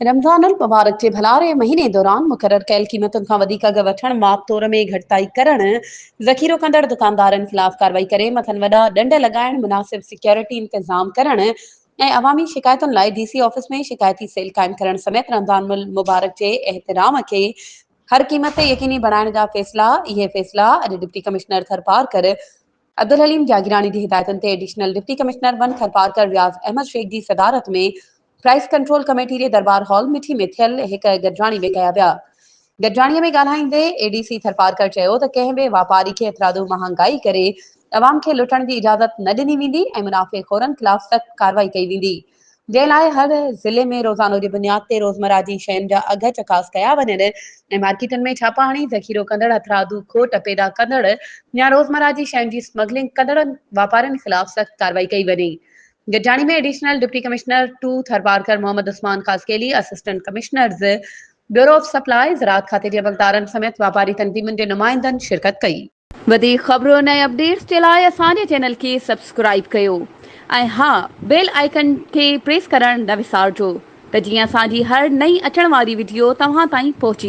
رمضان المبارڪ جي ڀلاري مهيني دوران مقرر ڪيل قيمتن کان وڌيڪ اگهه وٺڻ، ماپ تور ۾ گهٽتائي ڪرڻ، ذخيرو ڪندڙ دڪاندارن خلاف ڪارروائي ڪري مٿن وڏا ڏنڊ لڳائڻ، مناسب سيڪيورٽي انتظام ڪرڻ ۽ عوامي شڪايتن لاء ڊي سي آفيس ۾ شڪايتي سيل قائم ڪرڻ سميت رمضان المبارڪ جي احترام کي هر قيمت تي يقيني بڻائڻ جا فيصلا اهي فيصلا اڄ ڊپٽي ڪمشنر ٿرپارڪر عبدالحليم جاگيراڻي جي هدايتن تي additional deputy commissioner one Tharparkar Riaz Ahmed Shaikh جي صدارت ۾ پرائس ڪنٽرول ڪميٽي جي درٻار هال مٺي ۾ ٿيل هڪ گڏجاڻي ۾ ڪيا ويا. گڏجاڻي ۾ ڳالهائيندي اي ڊي سي ٿرپارڪر چيو ته ڪنهن به واپاري کي هٿرادو مهانگائي ڪري عوام کي لٽڻ جي اجازت نه ڏني ويندي ۽ منافعي خورن خلاف سخت ڪارروائي ڪئي ويندي. جنهن لاء هر ضلعي ۾ روزانو جي بنياد تي روزمره جي شين جا اگهه چڪاس ڪيا وڃن ۽ مارڪيٽن ۾ ڇاپا هڻي ذخيرو ڪندڙ هٿرادو کوٽ پيدا ڪندڙ يا روزمره جي شين جي اسمگلنگ ڪندڙ واپارين خلاف سخت ڪارروائي ڪئي وڃي. گڏجاڻي ۾ additional deputy commissioner two Tharparkar Muhammad Usman Khaskheli, assistant commissioners, bureau of supply, زراعت کاتي جي عملدارن سميت واپاري تنظيمن جي نمائندن شرڪت ڪئي. وڌيڪ خبرن ۽ اپڊيٽس جي لاء اسان جي چينل کي سبسڪرائيب ڪيو ۽ ها بيل آئيڪن کي پريس ڪرڻ نه وسارجو ته جيئن اسان جي هر نئين اچڻ واري وڊيو توهان تائين پهچي.